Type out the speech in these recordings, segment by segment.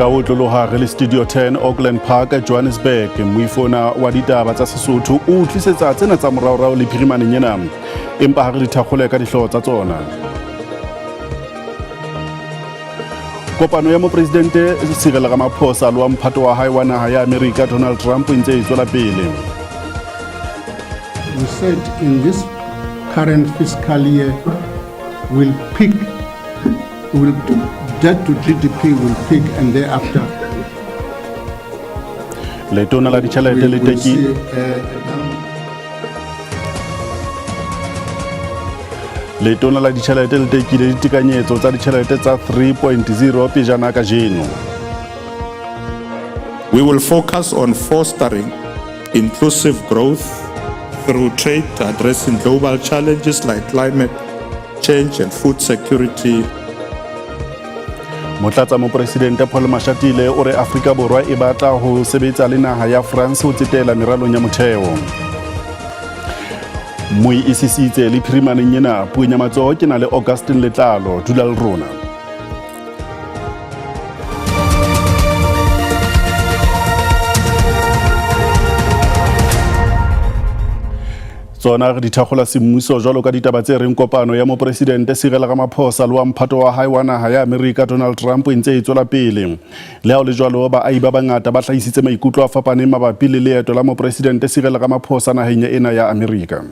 Ka ho tloloha re le Studio 10 Auckland Park, Johannesburg, moifona wa ditaba tsa Sesotho o tlisetsa tsena tsa moraorao le phirimaneng ena. Empa ha re di thakgole ka dihlooho tsa tsona. Kopano ya mopresidente Cyril Ramaphosa le wa mphato wa hae wa naha ya Amerika Donald Trump e ntse e tswela pele. We said in this current fiscal year will peak, will debt to GDP will peak, and thereafter Letona la ditjhelete le we will teki see Letona la ditjhelete le tekile ditekanyetso tsa ditjhelete tsa 3.0 pejana kajeno. We will focus on fostering inclusive growth through trade, addressing global challenges like climate change and food security. Motlatsa mopresidente Paul Mashatile o re Afrika Borwa e batla ho sebetsa le naha ya France ho tsetela meralong ya motheo. Moi e sisitse le phirimaneng ena puong ya matsoho ke na le Augustine Letlalo, dula le rona. Tsona re di thakgola semmuso jwalo ka ditaba tse reng kopano ya mopresidente Cyril Ramaphosa le wa mphato wa hae wa naha ya Amerika Donald Trump e ntse e tswela pele. Le ha ho le jwalo, baahi ba bangata ba hlahisitse maikutlo a fapaneng mabapi le leeto la mopresidente Cyril Ramaphosa naheng ena ya Amerika.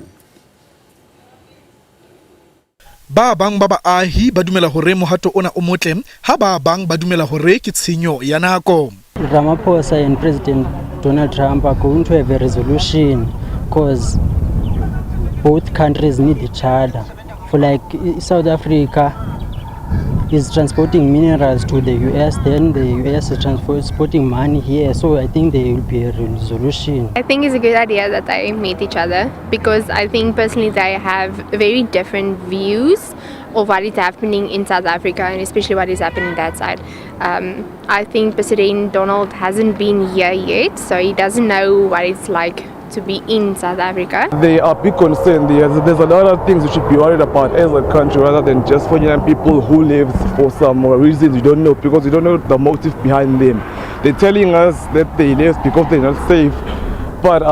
Ba bang ba baahi ba dumela hore mohato ona o motle, ha ba bang ba dumela hore ke tshenyo ya nako. Ramaphosa and President Donald Trump are going to have a resolution because both countries need each other. For like South Africa is transporting minerals to the US, then the US is transporting money here. So I think there will be a resolution. I think it's a good idea that they meet each other because I think personally they have very different views of what is happening in South Africa and especially what is happening that side. I think President Donald hasn't been here yet, so he doesn't know what it's like to be in South Africa. They are big concerned. There's a lot of things we should be worried about as a country rather than just following people who live for some reasons you don't know, because you don't know the motive behind them. They're telling us that they left because they're not safe, but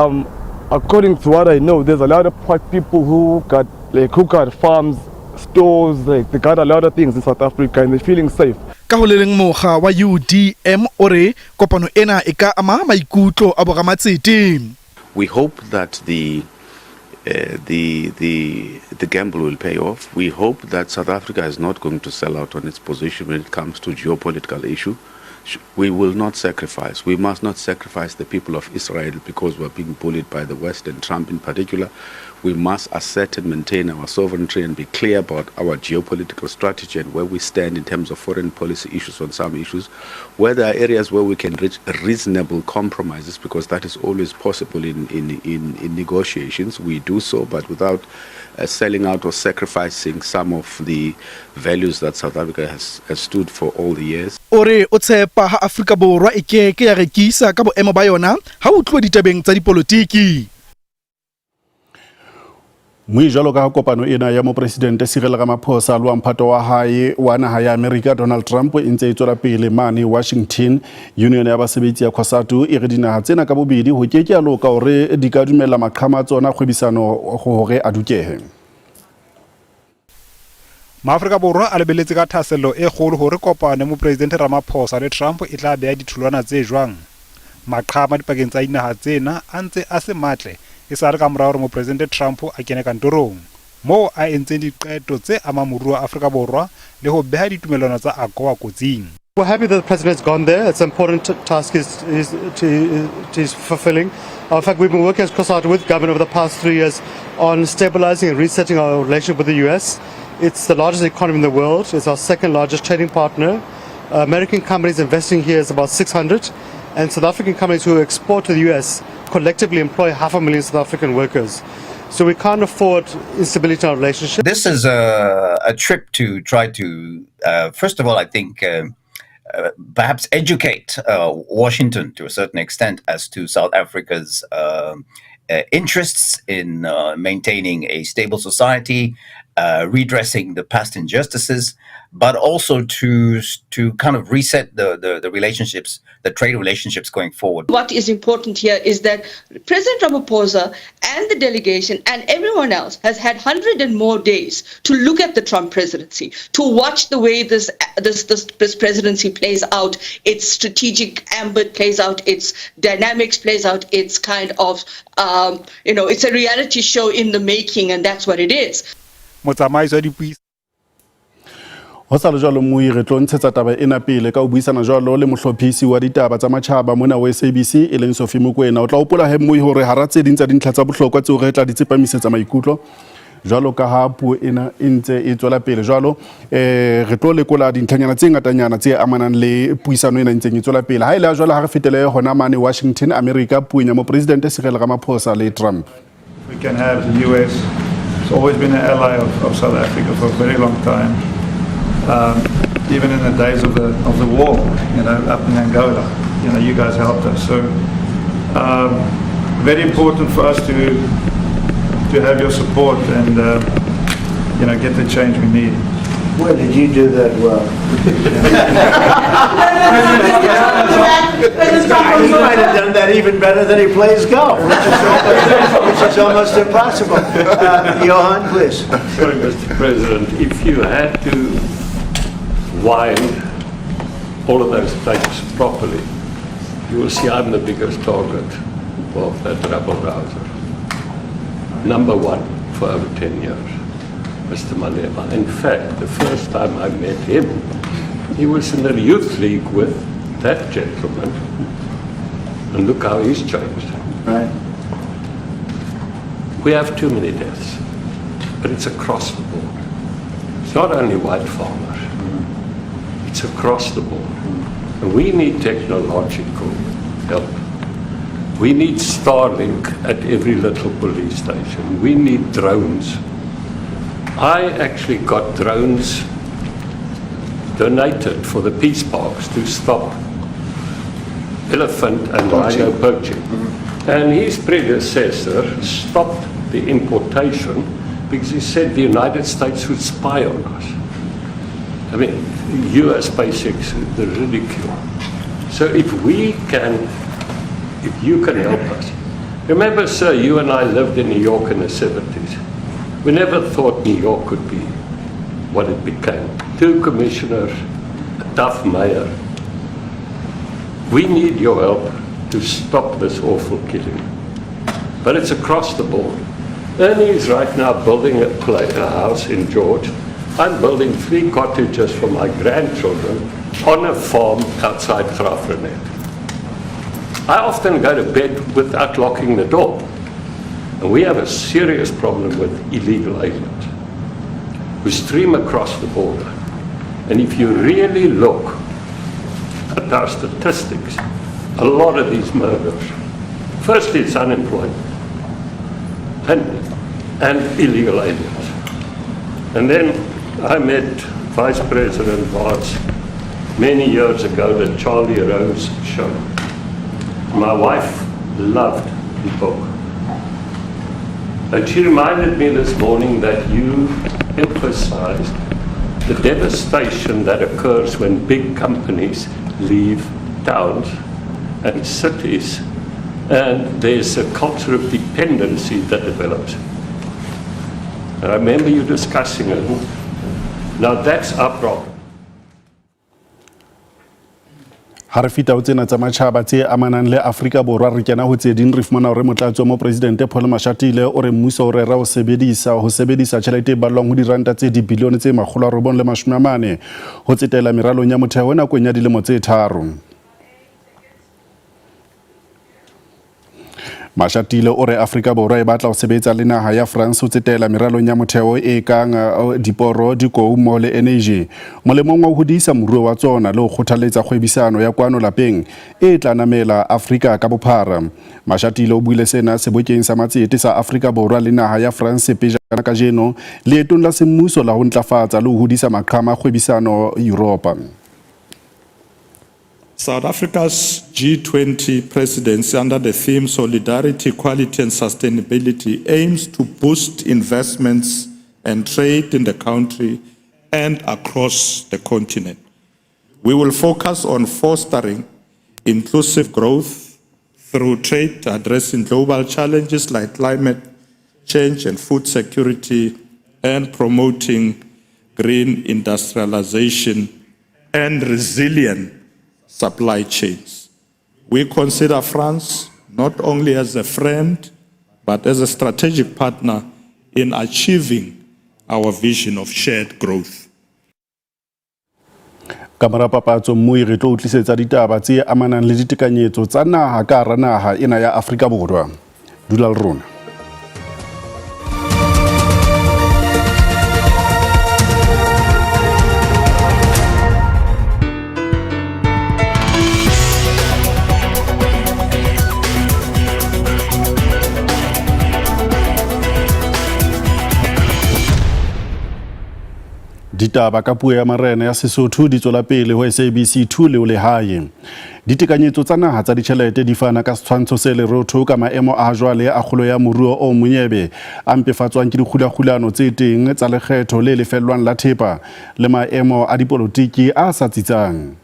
according to what I know, there's a lot of white people who got farms, stores, like they got a lot of things in South Africa and they're feeling safe. Ka ho le leng mokga wa UDM o re kopano ena e ka ama maikutlo a boramatsete. We hope that the gamble will pay off. We hope that South Africa is not going to sell out on its position when it comes to geopolitical issue. We will not sacrifice. We must not sacrifice the people of Israel because we are being bullied by the West and Trump in particular. We must assert and maintain our sovereignty and be clear about our geopolitical strategy and where we stand in terms of foreign policy issues on some issues, where there are areas where we can reach reasonable compromises, because that is always possible in negotiations. We do so, but without selling out or sacrificing some of the values that South Africa has stood for all the years. O re o tshepa ha Afrika Borwa e ke ke ya rekisa ka boemo ba yona ha ho tluwa ditabeng tsa dipolotiki. Moi jwalo ka kopano ena ya mopresidente Cyril Ramaphosa le wa mphato wa hae wa naha ya Amerika Donald Trump e ntse e tswela pele mane Washington. Union ya basebetsi ya COSATU e re dinaha tsena ka bobedi ho ke ke ya loka hore di ka dumella maqhama a tsona kgwebisano hore a dukehe. Maafrika Borwa a lebelletse ka thahasello e kgolo hore kopano ya mopresidente Ramaphosa le Trump e tla beha ditholwana tse jwang. Maqhama dipakeng tsa dinaha tsena a ntse a se matle e sa re ka mora hore mopresidente Trump a kene kantorong, moo a entseng diqeto tse amang moruo wa Afrika Borwa le ho beha ditumellano tsa AGOA kotsing. We're happy that the president's gone there. It's an important task is fulfilling. In fact, we've been working as COSATU with government over the past 3 years on stabilizing and resetting our relationship with the US. It's the largest economy in the world. It's our second largest trading partner. American companies investing here is about 600, and South African companies who export to the US collectively employ 500,000 South African workers. So we can't afford instability in our relationship. This is a trip to try to, first of all, I think, perhaps educate Washington to a certain extent as to South Africa's interests in maintaining a stable society, redressing the past injustices, but also to kind of reset the relationships, the trade relationships going forward. What is important here is that President Ramaphosa and the delegation and everyone else has had 100 and more days to look at the Trump presidency, to watch the way this presidency plays out, its strategic ambit plays out, its dynamics plays out, its kind of, it's a reality show in the making, and that's what it is. Motsamaisi wa dipuisano. Ho sa le jwalo, mmui, re tlo ntshetsa taba ena pele ka ho buisana jwalo le mohlophisi wa ditaba tsa matjhaba mona wa SABC, e leng Sophie Mokoena. O tla hopola he, mmui, hore hara tse ding tsa dintlha tsa bohlokwa tseo re tla di tsepamisetsa maikutlo jwalo ka ha puo ena e ntse e tswela pele jwalo, re tlo lekola dintlhanyana tse ngatanyana tse amanang le puisano ena e ntseng e tswela pele. Ha e le jwalo, ha re fetele hona mane Washington, America, puong ya mopresidente Cyril Ramaphosa le Trump. We can have the US. It's always been an ally of South Africa for a very long time. Even in the days of the war, up in Angola, you guys helped us. So very important for us to have your support and get the change we need. Boy, did you do that well. He might have done that even better than he plays golf, which is almost impossible. Johan, please. Sorry, Mr. President, if you had to wind all of those tapes properly, you will see I'm the biggest target of that rabble rouser. Number one for over 10 years, Mr. Malema. In fact, the first time I met him, he was in the youth league with that gentleman. And look how he's changed. We have too many deaths, but it's across the board. It's not only white farmers, it's across the board. And we need technological help. We need Starlink at every little police station. We need drones. I actually got drones donated for the peace parks to stop elephant and rhino poaching. And his predecessor stopped the importation because he said the United States would spy on us. I mean, US basics, the ridicule. So if you can help us. Remember, sir, you and I lived in New York in the 70s. We never thought New York could be what it became. Two commissioners, a tough mayor. We need your help to stop this awful killing. But it's across the board. Ernie is right now building a house in George. I'm building three cottages for my grandchildren on a farm outside Graaff-Reinet. I often go to bed without locking the door. And we have a serious problem with illegal aliens who stream across the border. And if you really look at our statistics, a lot of these murders, firstly, it's unemployment and illegal aliens. And then I met Vice President Vance many years ago at Charlie Rose show. My wife loved the book. And she reminded me this morning that you emphasized the devastation that occurs when big companies leave towns and cities, and there's a culture of dependency that develops. And I remember you discussing it. Now that's our problem. Ha re fita ho tsena tsa matjhaba tse amanang le Afrika Borwa, re kena ho tse ding. Re fumana hore motlatsi wa mopresidente Paul Mashatile o re mmuso o rera ho sebedisa tjhelete e ballwang ho diranta tse dibilione tse 940 ho tsetela meralong ya motheo nakong ya dilemo tse 3. Mashatile o re Afrika Borwa e batla ho sebetsa le naha ya France ho tsetela meralong ya motheo e kang diporo, dikou mmoho le energy, molemong wa ho hodisa moruo wa tsona le ho kgothaletsa kgwebisano ya kwano lapeng e tla namela Afrika ka bophara. Mashatile o buile sena sebokeng sa matsete sa Afrika Borwa le naha ya France pejana kajeno leetong la semmuso la ho ntlafatsa le ho hodisa maqhama a kgwebisano Europa. South Africa's G20 presidency under the theme Solidarity, Equality and Sustainability aims to boost investments and trade in the country and across the continent. We will focus on fostering inclusive growth through trade, addressing global challenges like climate change and food security, and promoting green industrialization and resilient supply chains. We consider France not only as a friend, but as a strategic partner in achieving our vision of shared growth. Ka mora papatso mmui re tlo o tlisetsa ditaba tse amanang le ditekanyetso tsa naha ka hara naha ena ya Afrika Borwa. Dula le rona. Ditaba ka puo ya marena ya Sesotho di tswela pele ho SABC 2 le o lehae. Ditekanyetso tsa naha tsa ditjhelete di fana ka setshwantsho se lerotho ka maemo a jwale a kgolo ya moruo o monyebe a mpefatswang ke dikgulakgulano tse teng tsa lekgetho le lefellwang la thepa le maemo a dipolotiki a sa tsitsang.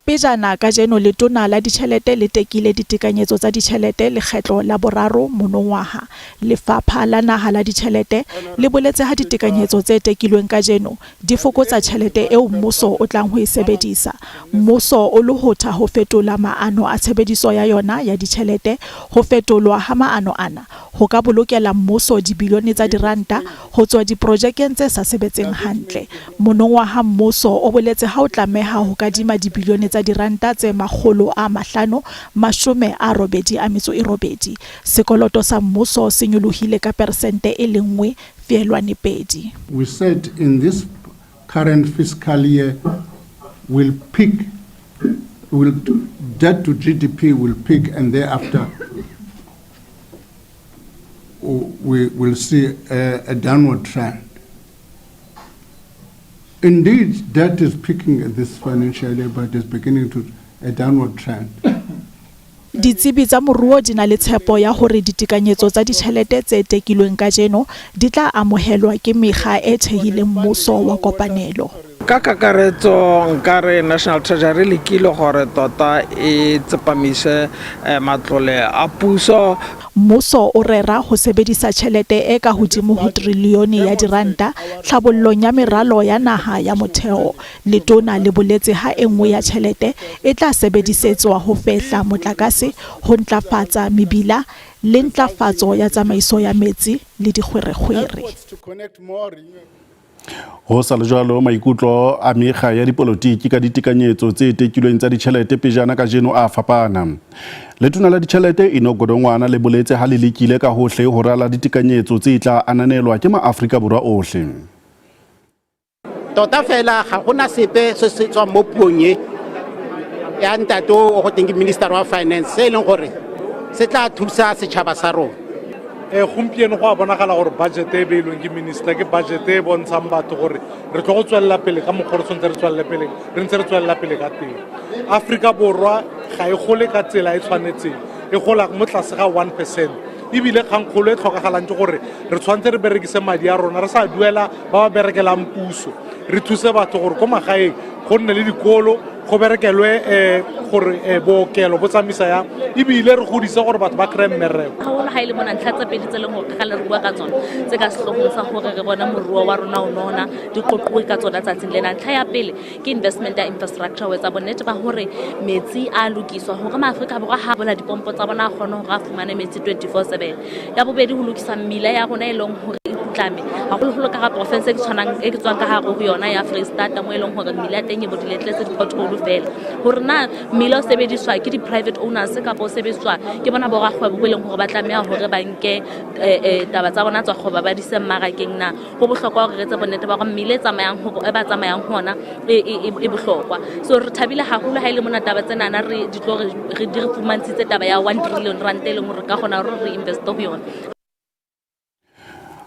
Pejana kajeno Letona la Ditjhelete le tekile ditekanyetso tsa ditjhelete lekgetlo la boraro monongwaha. Lefapha la Naha la Ditjhelete le boletse ha ditekanyetso tse tekilweng kajeno di fokotsa tjhelete eo mmuso o tlang ho e sebedisa. Mmuso o lohotha ho fetola maano a tshebediso ya yona ya ditjhelete. Ho fetolwa ha maano ana ho ka bolokela mmuso dibilione tsa diranta ho tswa diprojekeng tse sa sebetseng hantle. Monongwaha mmuso o boletse ha o tlameha ho kadima dibilione tsa diranta tse 588. Sekoloto sa mmuso se nyolohile ka persente e le nngwe feelwane pedi. We said in this current fiscal year will peak, will debt to GDP will peak and thereafter we will see a downward trend. Indeed, debt is peaking at this financial year, but is beginning to a downward trend. Ditsebi tsa moruo di na le tshepo ya hore ditekanyetso tsa ditjhelete tse tekilweng kajeno di tla amohelwa ke mekga e thehileng mmuso wa kopanelo. Ka kakaretso nkare National Treasury lekile gore tota e tsepamise matlole a puso. Mmuso o rera ho sebedisa tjhelete e ka hodimo ho trilione ya diranta tlhabollong ya meralo ya naha ya motheo. Letona le boletse ha e nngwe ya tjhelete e tla sebedisetswa ho fehla motlakase, ho ntlafatsa mebila le ntlafatso ya tsamaiso ya metsi le dikgwerekgwere. Ho sa le jwalo, maikutlo a mekga ya dipolotiki ka ditekanyetso tse tekilweng tsa ditjhelete pejana kajeno a fapana. Letona la ditjhelete Enoch Godongwana le boletse ha le lekile ka hohle ho rala ditekanyetso tse tla ananelwa ke maAfrika Borwa ohle. Tota fela ga gona sepe se se tswang mo puong e ya ntate o go teng ke minister wa finance se e leng gore se tla thusa setšhaba sa rona. Gompieno go a bonagala gore budget e beilweng ke minister ke budget e bontshang batho gore re tlo go tswelela pele ka mokgwa re tshwanetse re tswelele pele, re ntse re tswelela pele ka teng. Afrika Borwa ga e gole ka tsela e tshwanetseng, e gola mo tlase ga 1%. Ebile kgangkgolo e tlhokagalang ke gore re tshwanetse re berekise madi a rona re sa duela ba ba berekelang puso, re thuse batho gore ko magaeng go nne le dikolo, go berekelwe gore bookelo bo tsamaisa yang, ebile re godise gore batho ba kry-e mmereko. Haholo ha e le mona ntlha tse pedi tse leng hore kgale re bua ka tsona tse ka sehloohong sa hore re bona moruo wa rona o nona di qoquwe ka tsona tsatsing lena. Ntlha ya pele ke investment ya infrastructure, ho etsa bonnete ba hore metsi a lokiswa hore maAfrika Borwa ha bola dipompo tsa bona a kgone hore a fumane metsi 24/7. Ya bobedi, ho lokisa mmila ya rona e leng hore e putlame haholoholo ka hara province e ke tshwanang e ke tswang ka hare ho yona ya Freistata, mo e leng hore mmila teng e bodile tletse di-pothole fela. Hore na mmila o sebediswa ke di-private owners kapa o sebediswa ke bona borakgwebo bo e leng hore ba tlameha hore ba nke taba tsa bona tsa kgwebo ba di ise mmarakeng na. Ho bohlokwa hore re etse bonnete ba hore mmila e tsamayang ho e ba tsamayang hona e bohlokwa. So re thabile haholo ha e le mona taba tsenana re di tlo re di re fumantshitse taba ya 1 trillion rand e leng hore ka kgona hore re investe ho yona.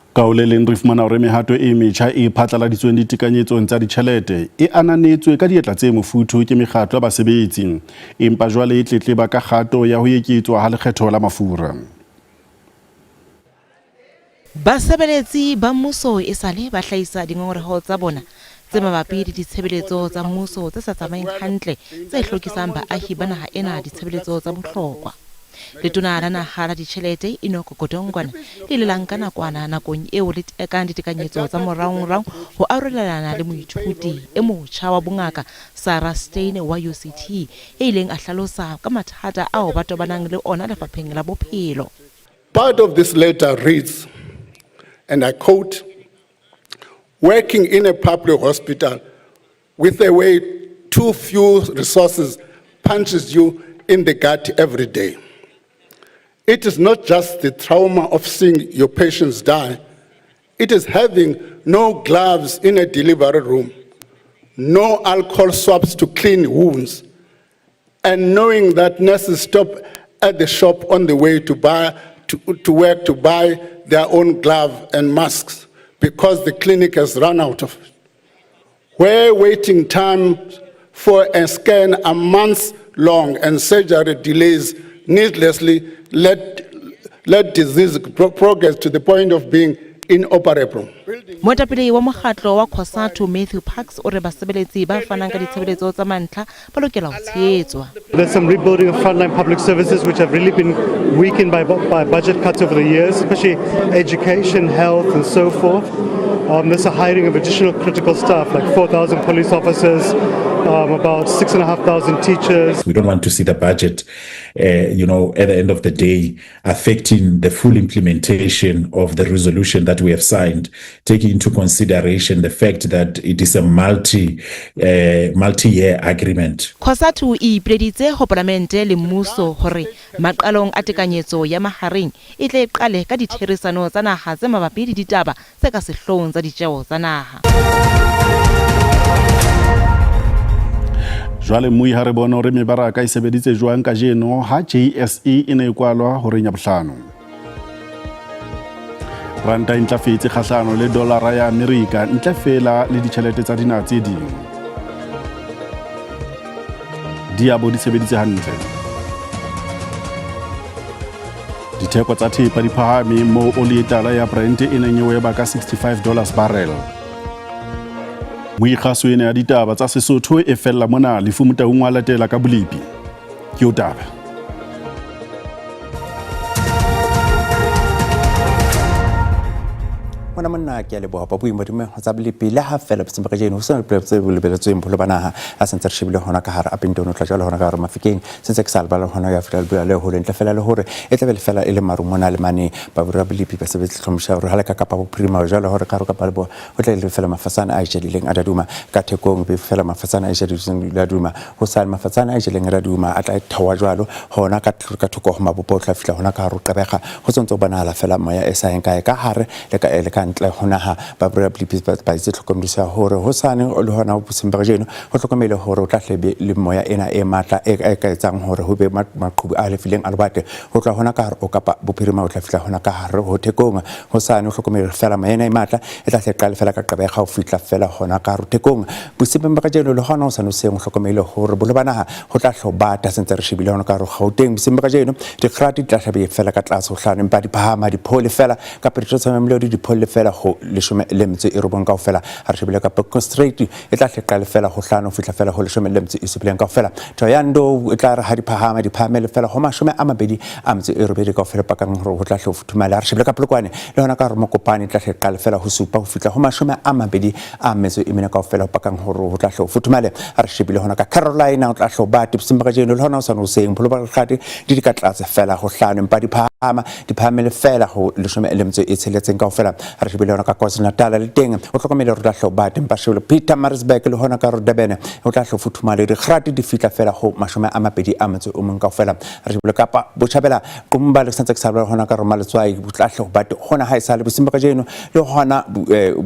Ka ho le leng re fumana hore mehato e metjha e phatlaladitsweng ditekanyetsong tsa ditjhelete e ananetswe ka dietla tse mofuthu ke mekgatlo ya basebetsi, empa jwale e tletleba ka kgato ya ho eketswa ha lekgetho la mafura. Basebeletsi ba mmuso esale ba hlahisa dingongoreho tsa bona tse mabapi le ditshebeletso tsa mmuso tse sa tsamaeng hantle tse hlokisang baahi ba naha ena ditshebeletso tsa bohlokwa. Letona la Naha la Ditjhelete Enoch Godongwana le ile la nka nakwana nakong eo le tekang ditekanyetso tsa moraongrao ho arolelana le moithuti e motjha wa bongaka Sarah Steyn wa UCT ya ileng a hlalosa ka mathata ao ba tobanang le ona lefapheng la bophelo. Part of this letter reads, and I quote, Working in a public hospital with a way too few resources punches you in the gut every day. It is not just the trauma of seeing your patients die, it is having no gloves in a delivery room, no alcohol swabs to clean wounds, and knowing that nurses stop at the shop on the way to buy to work to buy their own glove and masks because the clinic has run out of it. Where waiting time for a scan are months long and surgery delays needlessly let disease progress to the point of being inoperable. Moetapele wa mokgatlo wa COSATU Matthew Parks o re basebeletsi ba fanang ka ditshebeletso tsa mantlha ba lokela ho tshehetswa. There's some rebuilding of frontline public services which have really been weakened by budget cuts over the years, especially education, health and so forth. There's a hiring of additional critical staff, like 4,000 police officers, about 6,500 teachers. We don't want to see the budget, at the end of the day, affecting the full implementation of the resolution that we have signed, taking into consideration the fact that it is a multi-year agreement. COSATU e ipileditse ho palamente le mmuso hore maqalong a tekanyetso ya mahareng e tle e qale ka ditherisano tsa naha tse mabapi le ditaba tse ka sehloohong tsa ditjeo tsa naha. Jwale mmui ha re bone hore mebaraka e sebeditse jwang kajeno ha JSE e ne e kwalwa horeng ya bohlano. Ranta e ntlafetse kgahlano le dolara ya Amerika ntle feela le ditjhelete tsa dinaha tse ding. Diabo di sebeditse hantle. Ditheko tsa thepa di phahame moo oli e tala ya Brent e neng e weba ka $65 barrel. Moikgaso ena ya ditaba tsa Sesotho e fella mona. Lefu Motaung wa latela ka bolepi. Ke o taba. Mona monna ke a leboha babui modimo ho tsa bolepi le ha fela boseng ba kajeno ho sena dipolelo tse lebeletsweng boholo ba naha a sentse re shebile hona ka hara Upington o tla jwalo hona ka hara Mafikeng sentse ke sa lebala hona ya Afrika Leboya le hole ntle fela le hore e tlabe le fela e le maru mona le mane babura bolepi ba sebetse tlhomisha hore ha le ka Kapa Bophirima jwalo hore ka hare Kapa Leboya ho tla le fela mafatsane a jalileng a daduma ka thekong be fela mafatsane a jalileng a daduma ho sa mafatsane a jalileng a daduma a tla theoha jwalo hona ka thoko ho mabopo o tla fihla hona ka hare ho Gqeberha ho sentse ho bonahala fela moya e sa yeng kae ka hare le ka le ka ntle ho naha ba bra ba itse tlhokomediso ya hore hosane le hona boseng ba kajeno ho hlokomele hore o tla hlebe le moya ena e matla e ka etsang hore ho be maqhubu a halefileng a lewatle ho tloha hona ka hare o Kapa Bophirima o tla fihla hona ka hare ho Thekong hosane o hlokomele fela moya ena e matla e tla hle qale fela ka Gqeberha ho fihla fela hona ka hare Thekong boseng ba kajeno le hona hosane hoseng o hlokomele hore boholo ba naha ho tla hlobata sentse re shebile hona ka hare Gauteng boseng ba kajeno dikgrati di tla hlabe fela ka tlase ho hlano empa di phahama diphole fela ka Pretoria Mamelodi diphole fela ho 19 kaofela ha re shebile ka Strait e tla hle qale fela ho 5 ho fihla fela ho 17 kaofela Thohoyandou e tla re ha di phahama di phahamele fela ho 28 kaofela pakang hore ho tla hle ho futhumale ha re shebile ka Polokwane le hona ka hare Mokopane e tla hle qale fela ho 7 ho fihla ho 24 kaofela ho pakang hore ho tla hle ho futhumale ha re shebile hona ka Carolina ho tla hle ho bate boseng ba kajeno le hona ho sane hoseng pholo ba lekgate di di ka tlase fela ho 5 empa di phahama di phahamele fela ho 16 kaofela ha re shebile hona ka KwaZulu-Natal le teng o hlokomele hore o tla hle ho bate empa shebile Pietermaritzburg le hona ka Durban o tla hle ho futhumale dikgrate di fihla fela ho 21 kaofela ha re shebile Kapa Botjhabela Qumba le santse ke sa hona ka Roma Letswai o tla hle ho bate hona ha e sale boseng ba kajeno le hona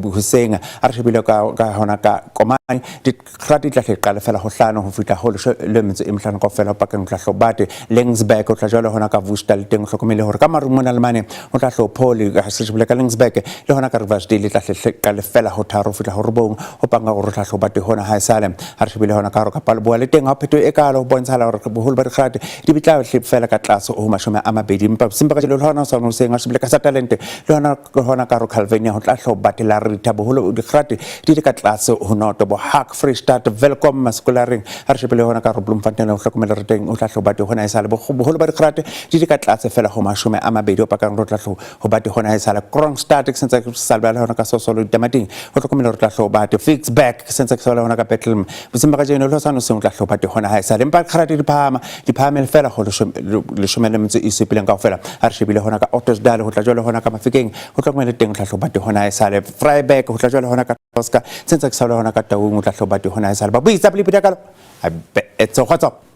hoseng ha re shebile ka hona ka Komati. mane dikgrate di tla hle qale fela ho hlano ho fihla ho le metso e mehlano kaofela ho pakeng ho tla hlo bate Laingsburg ho tla jwale hona ka Worcester le teng o hlokomele hore ka marung mona le mane ho tla hlo Pholi ha se shebile ka Laingsburg le hona ka Riversdale tla hle qale fela ho tharo ho fihla ho robong ho panga hore ho tla hlo bate hona ha esale ha re shebile hona ka hore kapa leboa le teng ha phetho e kaalo ho bontshala hore boholo ba dikgrate di bitla hle fela ka tlase ho 20 empa sempa ka le hona ho sa hoseng ha shebile ka sa talente le hona hona ka hore Calvinia ho tla hlo bate la ritha boholo dikgrate di le ka tlase ho noto bo Hack Freestart Welkom Mascularing ha re shebile hona ka hore Bloemfontein ho hlokomela re teng o tla hlo bate hona e sale boholo ba dikgrate di le ka tlase fela ho 20 o pakang re tla hlo ho bate hona e sale Kroonstad ke sentse ke sa lebala hona ka Sosolo ditamating ho hlokomela re tla hlo bate Ficksburg ke sentse ke sa hona ka Bethlehem boseng ba kajeno le hosane seng o tla hlo bate hona ha e sale empa dikgrate di phahama di phahamele fela ho 17 kaofela ha re shebile hona ka Ottosdal ho tla jwale hona ka Mafikeng ho hlokomele teng o tla hlo bate hona e sale Vryburg ho tla jwale hona ka Tosca sentse ke sa hona ka Taung o tla hlo bate hona e sale ba buitsa pele pele kalo etso kgotso.